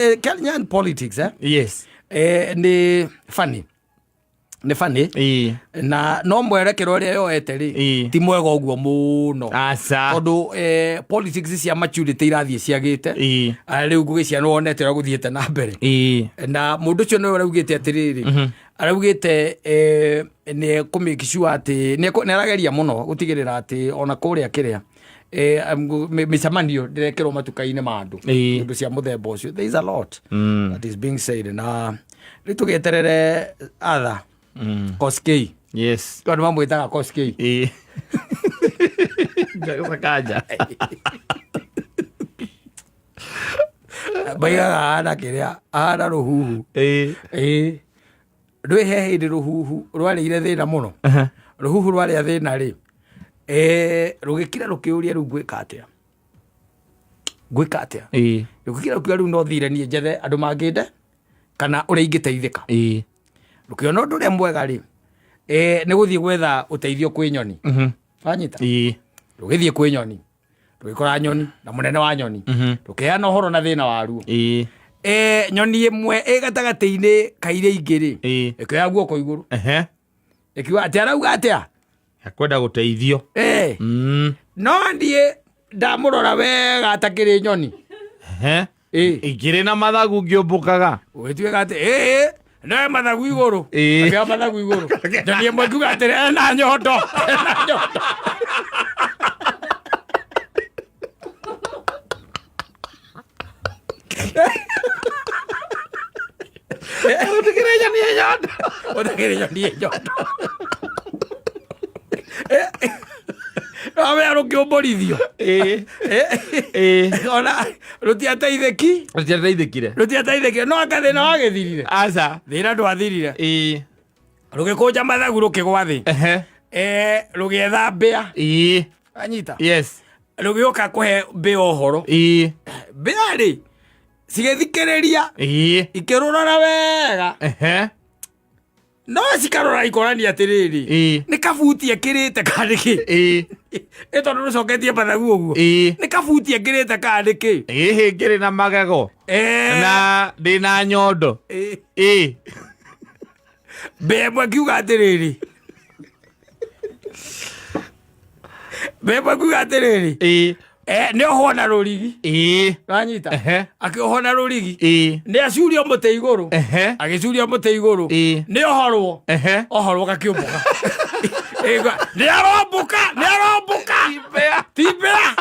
Kenyan politics, eh? Yes. Nĩ funny, nĩ funny. Na no mwerekero ũrĩa yoete rĩ, ti mwega ũguo mũno, Aca. tondũ politics cia maturity irathiĩ ciagĩte. Ah, rĩu ngũgĩcia nĩ wonete ũrĩa gũthiĩte na mbere. Na mũndũ ũcio nĩwe ũraugĩte atĩrĩrĩ, araugĩte nĩ kũ make sure atĩ nĩ arageria mũno gũtigĩrĩra atĩ ona kũrĩa kĩrĩa mĩcemanio ndĩrekĩrwo matuka-inĩ ma andũ. Indo cia mũthemba ũcio, there is a lot that is being said, na rĩu tũgĩeterere atha Koskei. Andũ mamwĩtaga Koskei. Sakaja. Maigaga ahana kĩrĩa, ahana rũhuhu. Ĩĩ, ndwĩ he hĩndĩ rũhuhu rwarĩire thĩna mũno. Rũhuhu rwarĩa thĩna rĩ, rũgĩkira rũkĩũria, rĩu ngwĩka atĩa, ngwĩka atĩa? Rũgĩkira rũkiuga, rĩu no thire niĩ njethe andũ mangĩnde kana ũrĩa ingĩteithĩka. Rũkĩona ũndũ ũrĩa mwega rĩ, nĩ gũthiĩ gwetha ũteithio kwĩ nyoni. Wanyita? Rũgĩthiĩ kwĩ nyoni, rũgĩkora nyoni na mũnene wa nyoni, rũkĩheana ũhoro na thĩna waruo. Nyoni ĩmwe ĩ gatagatĩ-inĩ ka iria ingĩ rĩ, ĩkĩoya guoko igũrũ, ĩkiuga atĩ arauga atĩa? Akwenda gũteithio. No niĩ ndamũrora wega atakĩrĩ nyoni. Ingĩrĩ na mathagu ngĩũmbũkaga. Ũgĩtuĩka atĩ ĩĩ no mathagu igũrũ. Akĩoya mathagu igũrũ, nyoni ĩmwe ĩkiuga atĩrĩ, ena nyondo, ena nyondo. Ũtigĩrĩ nyoni ĩ nyondo. Ũtakĩrĩ nyoni ĩ nyondo. Wamenya rũkĩũmbũrithio. Ona rũtiateithĩki. Rũtiateithĩkire. Rũtiateithĩkire, no anga thĩna wagĩthirire? Aca. Thĩna ndwathirire. Rũgĩkũnja mathagu, rũkĩgwa thĩ. Rũgĩetha mbĩa. Anyita? Yes. Rũgĩũka kũhe mbĩa ũhoro. Mbĩa rĩ, cigĩthikĩrĩria, ikĩrũrora wega, no cikarora ikorania atĩrĩrĩ, nĩ kabuti ekĩrĩte kana nĩkĩ? Ĩ tondũ rũcoketie mathagu ũguo, nĩ kabuti ekĩrĩte kana nĩkĩ? Ĩhĩ ngĩrĩ na magego na ndĩ na nyondo. Mbĩa ĩmwe kiuga atĩrĩrĩ, mbĩa ĩmwe kiuga atĩrĩrĩ, nĩ ohwo na rũrigi. Wanyita? Akĩohwo na rũrigi, nĩ acurio mũtĩ igũrũ. Agĩcurio mũtĩ igũrũ, nĩ ohorwo. Ohorwo gakĩũmbũka. Ĩgua, nĩ arombũka, nĩ arombũka. Mbĩa. Ti mbĩa.